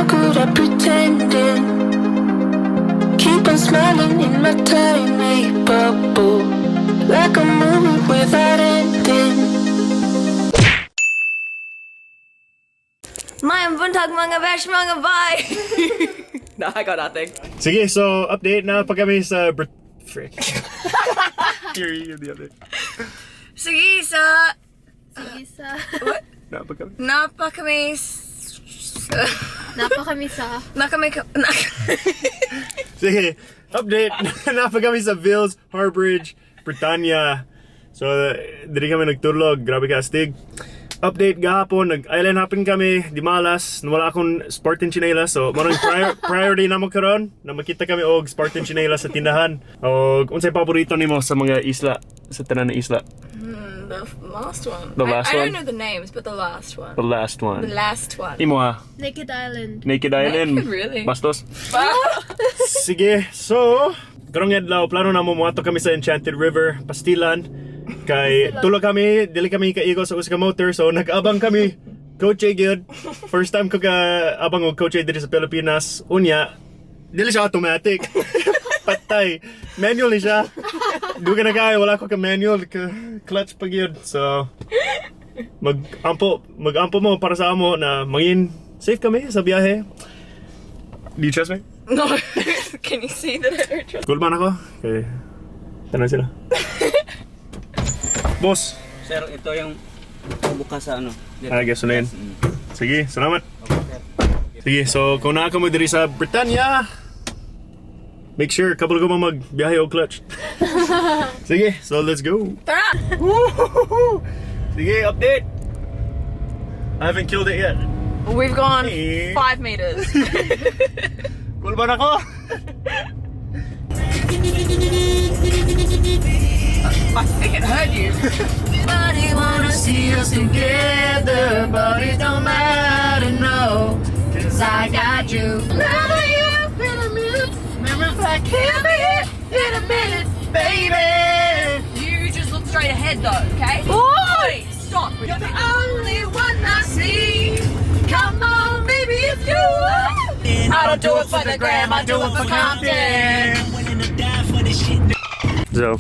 So good at pretending. Keep on smiling in my tiny bubble, like a movie without ending. Maayong buntag, mga besh, mga bai! No, I got nothing. Sige, so update naa pa kami sa Frick. Here, you give the update. Sige sa Sige sa Naa pa kami. Naa pa kami Naa pa kami sa Na kami na, Sige, update. Naa pa kami sa Vils Harborage, Britannia. So, diri kami nagtulog. Grabe ka astig. Update gahapon, nag-island hopping kami, di malas, nawala akong Spartan tsinelas. So, mao nang priority namo karon na makita kami og Spartan tsinelas sa tindahan. Og unsay paborito nimo sa mga isla, sa tanan na isla? The last one. The last I one? don't know the names, but the last one. The last one. The last one. Imo ha? Naked Island. Naked Island. Naked, really? Bastos. Sige, so, karong adlaw plano namo moadto kami sa Enchanted River, Pastilan. Kay tulo kami, dili kami kaigo sa usa ka motor, so nag-abang kami. Kotse gyud. First time ko ka abang og kotse diri sa Pilipinas. Unya, dili siya automatic. Patay. Manual ni siya. Duga na kayo, wala ko ka manual, ka clutch pa gyud. So, mag-ampo mo para sa amo na mangin safe kami sa biyahe. Do you trust me? No. Can you see that I don't trust? Cool man ako. Okay. Tanong sila. Boss. Sir, ito yung bukas sa ano. Dito. Ah, gasoline. Sige, salamat. Sige, so kung naa mo diri sa Britannia, make sure kabalo ko mo magbiyahe og clutch. Sige, so let's go. Tara! Woo! Sige, update. I haven't killed it yet. We've gone Hey. 5 meters. Cool ba na ko? I think it heard you. Nobody wanna see us together, but it don't matter, no. 'Cause I got you. Never you in a minute. Remember if I can't be here in a minute, baby. You just look straight ahead though, okay? Oi! Stop. You're the only one I see. Come on, baby, it's you. I don't do it for the gram, I do it for Compton. So,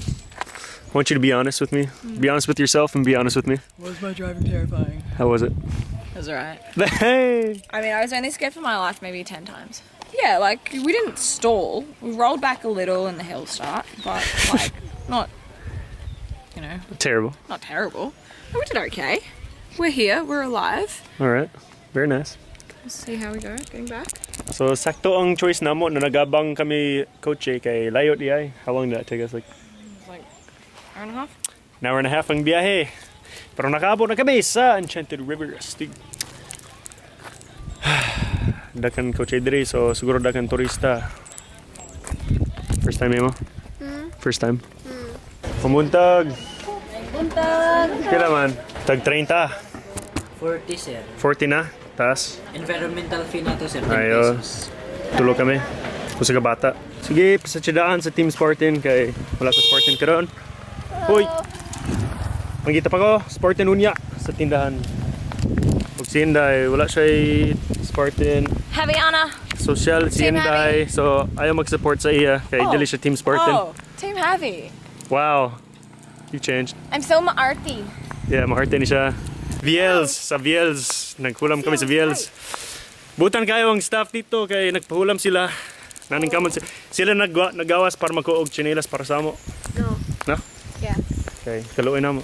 I want you to be honest with me. Be honest with yourself and be honest with me. Was my driving terrifying? How was it? It was alright. Hey! I mean, I was only scared for my life maybe 10 times. Yeah, like, we didn't stall. We rolled back a little in the hill start, but, like, not Terrible. not terrible. We did okay. We're here, we're alive. All right. Very nice. We'll see how we go getting back. So, sakto ang choice namo na nagabang kami kotse kay layo di ay. How long did that take us? Like Like, hour and a half? an hour and a half ang biyahe. Pero nakaabot na kami sa Enchanted River. Astig. Daghan kotse diri, so siguro daghan turista. First time mo? First time? Pamuntag! Buntag! Kila man? Tag 30. 40, sir. 40 na. Taas. Environmental fee na to, sir. 10 Ayo. pesos. Tulo kami. Usa ka bata. Sige, pasatsyadaan sa Team Spartan kay wala ko Spartan karon. Hoy. Mangita pa ko Spartan unya sa tindahan. Ug si Inday, wala siya Spartan. Happy Anna! Social si Team Inday. So ayaw mag-support sa iya kay Oh. dili siya Team Spartan. Oh, Team Heavy. Wow. You changed. I'm so maarty. Yeah, maarte ni siya. Viels, sa Viels. Naghulam kami sa Viels. Butan kayo ang staff dito kay nagpahulam sila. Naning kamon sila, sila nagawas para magkuog tsinelas para sa amo. No. No? Yeah. Okay, kaluoy na mo.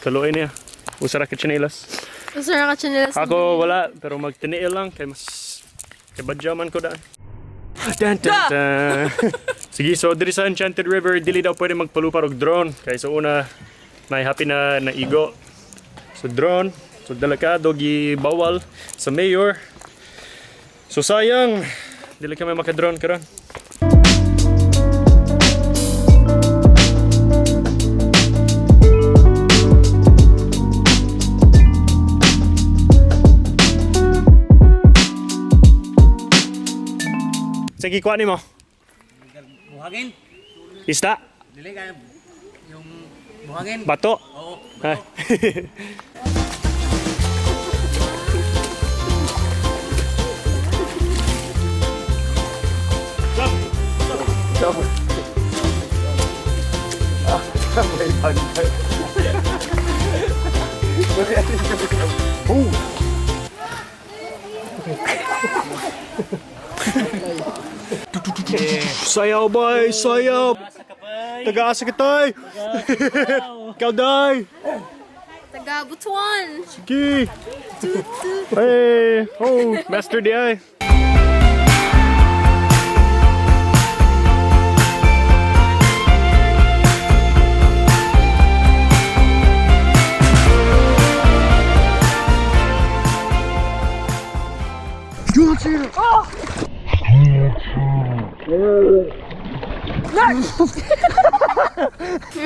Kaluoy niya. Usa ra ka tsinelas. Usa ra ka tsinelas. Ako wala, pero magtiniil lang kay mas kay badya man ko daan. Dun, dun, dun. Sige, so diri sa Enchanted River, dili daw pwede magpalupar og drone. Kay sa una, may happy na naigo. So drone, so delikado gibawal sa mayor. So sayang, dili kami maka-drone karon. Sige, kuha nimo. Buhangin. Isda, Dili kaya yung buhangin. Bato. Oo. Ay. May bangkay. Oh! Sayaw, boy! Sayaw! Taga-asa ka, tay! Ikaw, day! Taga Butuan. Sige! Hey! Oh! Master di ay!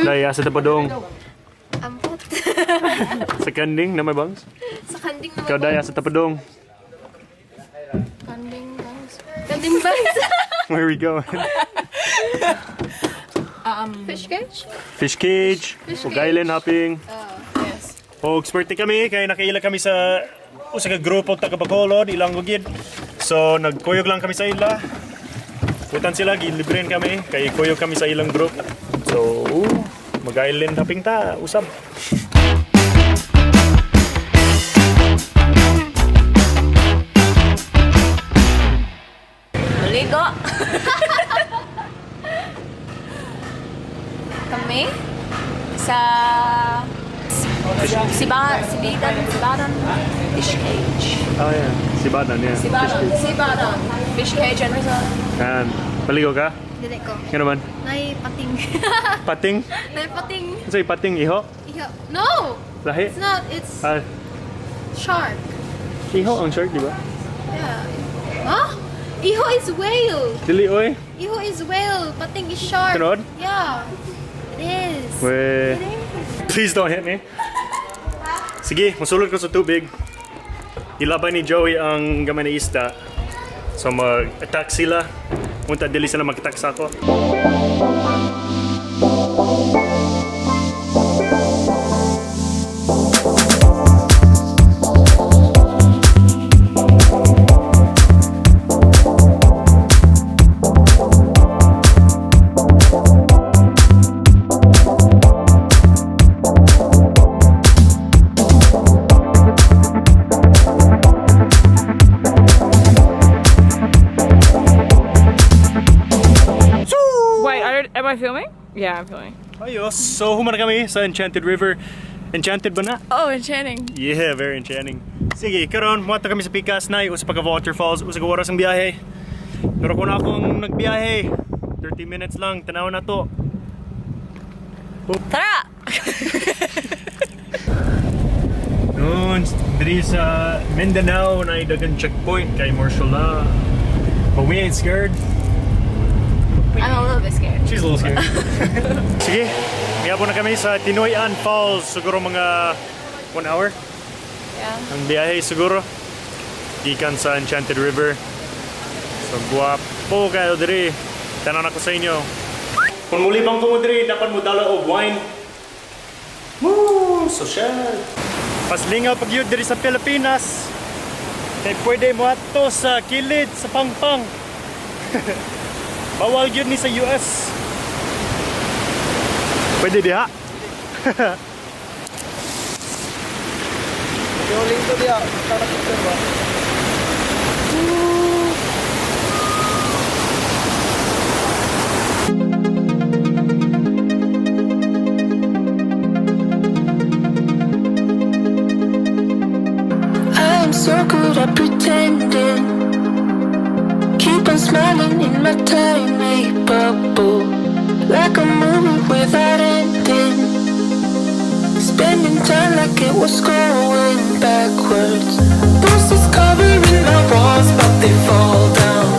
Dai, asa ta padong? Ampot. Sa kanding na may bangs? Sa kanding naman. Ikaw, Day, asa ta padong? Kanding bangs. Kanding bangs. Where we going? Fish cage? Fish cage, Fish ug cage. island hopping. Yes. Og swerte kami kay nakaila kami sa usa ka grupo taga Bacolod, ilang gid. So nagkuyog lang kami sa ila. Putan sila gilibren kami kay kuyog kami sa ilang group. So mag-island hopping ta, usab. Maligo. Kami? Sa Siba, Sibidan, Sibadan Fish Cage. Oh yeah, Sibadan, yeah. Sibadan, Sibadan Fish Cage and Resort. Kan, paligo ka? Dili ko. Ngano man? Nay pating. Pating? Nay pating. Unsay pating iho? Iho. No! Lahi? It's not. It's Ah, shark. iho ang shark, di ba? Yeah. Huh? Iho is whale. Dili oy. Iho is whale. Pating is shark. Tinuod? Yeah. It is. We It is. Please don't hit me. Sige, musulod ko sa tubig. Ilabay ni Joey ang gamay na isda. So mag-attack sila. Punta dili sila mag-attack sa ako. Wait, I don't, am I filming? Yeah, I'm filming. Ayos. So human na kami sa Enchanted River. Enchanted ba na? Oh, enchanting. Yeah, very enchanting. Sige, karon muadto kami sa Pikas na usa pa ka waterfalls, usa ka oras ang biyahe. Pero kung akong nagbiyahe, 30 minutes lang, tanaw na to. Tara! Noon, diri sa Mindanao na dagan checkpoint kay martial law. But we ain't scared. I'm a little bit scared. She's a little scared. Sige, miabot na kami sa Tinoyan Falls. Siguro mga 1 hour Yeah. ang biyahe siguro. Gikan sa Enchanted River. So guwapo kayo diri. Tanan ako sa inyo. Kung mulibang ko mo diri, dapat mo dala og wine. Woo! Social! Paslingaw pag yun diri sa Pilipinas. Kay pwede mo ato sa kilid, sa pangpang. Bawal yun ni sa US. Pwede diha. Yung link ko diya, para picture ba? I am so good at pretending. Keep on smiling in my tiny bubble. Like a movie without ending. Spending time like it was going backwards. Posters covering my walls, but they fall down.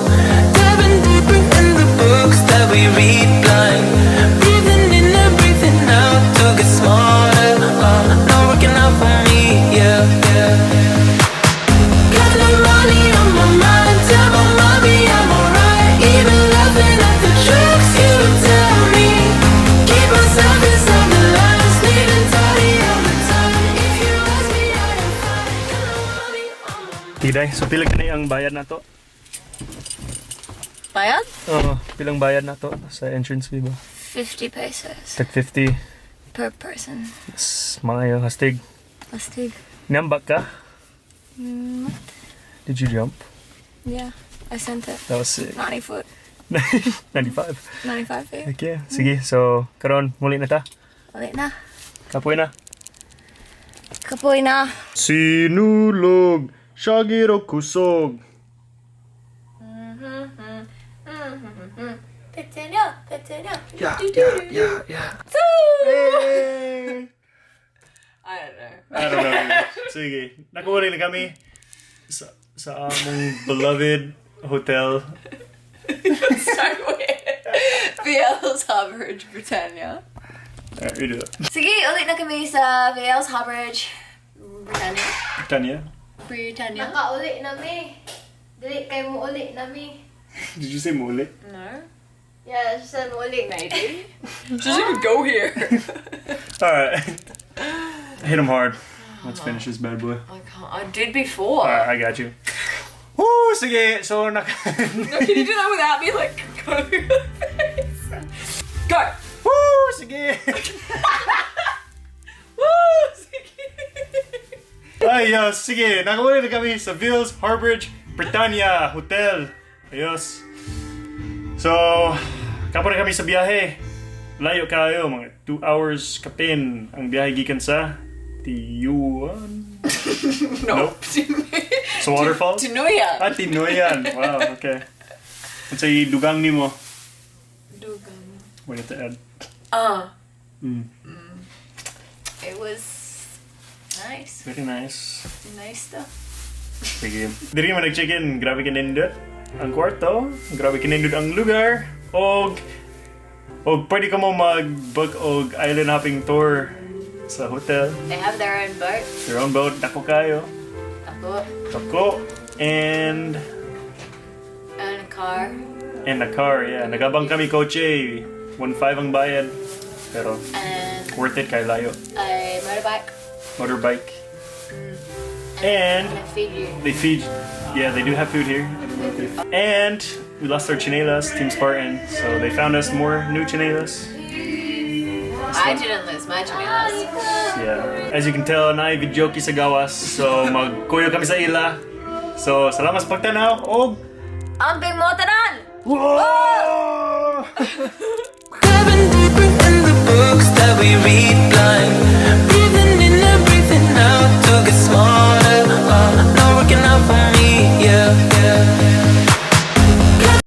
Diving deeper in the books that we read blind. Breathing in and breathing out to get smarter. Not working out for me, yeah. Got no money on my mind. Tell my mommy I'm alright. Even laughing at the jokes you tell me. Keep myself inside the lines, neat and tidy all the time. If you ask me, I am fine. Got no money on my Tiday, so pila kani ang bayad na to? Bayad? Oh, pilang bayad nato sa entrance fee ba? 50 pesos Tag 50. per person. Yes, maayo, hastig. Astig. Nambak ka? Did you jump? Yeah, I sent it. That was sick. 90 foot. 95. 95 feet. Okay, sige. So, karon muli na ta. Ulit na. Kapoy na. Kapoy na. Sinulog, Shagiro kusog. Petenya, petenya. Yeah. Hey! I don't know. I don't know. Sige. Nakuha na kami sa among beloved hotel. So weird. Viel's Harbourage, Britannia. Alright, redo that. Sige, ulit na kami sa Viel's Harbourage, Britannia. Britannia. Britannia. Nakauli na mi. Dili kay mo uli na mi. Did you say muli? No. Yeah, she said uli. Maybe. She doesn't even go here. Alright. Hit him hard. Let's finish this bad boy. I can't. I did before. Alright, I got you. Woo! Sige! So, naka... No, can you do that without me? Like, go face. Go. Woo! Sige! Woo! Sige. Ay, sige. Nakawala na kami sa Vils Harbourage Britannia Hotel. Ayos. So, kapo na kami sa biyahe. Layo kayo, mga 2 hours kapin ang biyahe gikan sa Tiyuan. No. Nope. Sa waterfalls? Tinuyan. Ah, Tinuyan. Wow, okay. Unsay dugang nimo? Dugang. Wait at the end. Ah. It was nice. Very nice. Nice stuff. Sige. Diri man nag-check-in. Grabe kanindot ang kwarto. Grabe kanindot ang lugar. Og pwede ka mo mag-book og island hopping tour sa hotel. They have their own boat. Your own boat. Dako kayo. Ako. Dako. And And a car. and a car, yeah. Nagabang kami kotse. 1.5 ang bayad. Pero And worth it kay layo. a motorbike. Motorbike. And And they feed you. they feed, yeah, they do have food here. I don't know if they, and we lost our chinelas, Team Spartan, so they found us more new chinelas. I didn't lose my chinelas. Yeah. As you can tell, naay videoke sa gawas, so magkuyo kami sa ila. So, salamat sa pagtanaw, og Amping mo tanan! Whoa! Diving deeper in the books that we read blind. Breathing in and breathing out to get smarter. Not working out for me, yeah.